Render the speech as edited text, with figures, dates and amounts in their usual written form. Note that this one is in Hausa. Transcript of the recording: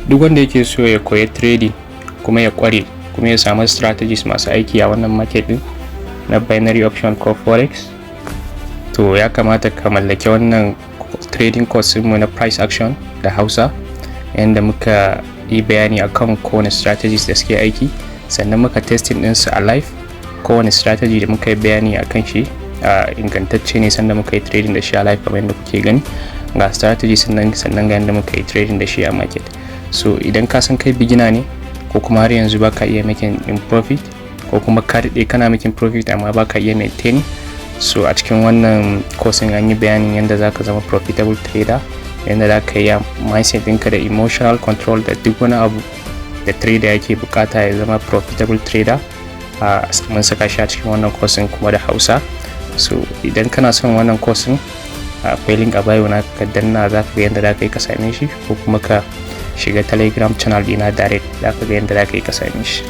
Duk wanda yake so ya koya trading kuma ya kware kuma ya samu strategies masu aiki a wannan market din na binary option ko forex, to ya kamata ka mallaki wannan trading course mu na price action da Hausa, yadda muka yi bayani akan kowane strategies da suke aiki, sannan muka testing ɗinsu a live. Kowane strategy da muka yi bayani akan shi a ingantacce ne, sanda muka yi trading da shi a live. Kamar yadda kuke gani, ga strategy, sannan ga yadda muka yi trading da shi a market. So idan ka san kai beginner ne, ko kuma har yanzu baka iya making in profit, ko kuma ka daɗe kana making profit amma baka iya maintaining, so a cikin wannan course an yi bayanin yadda zaka zama profitable trader, yadda za ka yi mindset ɗinka da emotional control da duk wani abu da trader yake bukata ya zama profitable trader. A mun saka shi a cikin wannan course kuma da Hausa. So idan kana son wannan course, akwai link a bio na, ka danna za ka ga yadda za ka yi ka same shi, ko kuma ka shiga Telegram channel dina direct, za ka ga yadda za ka yi ka same shi.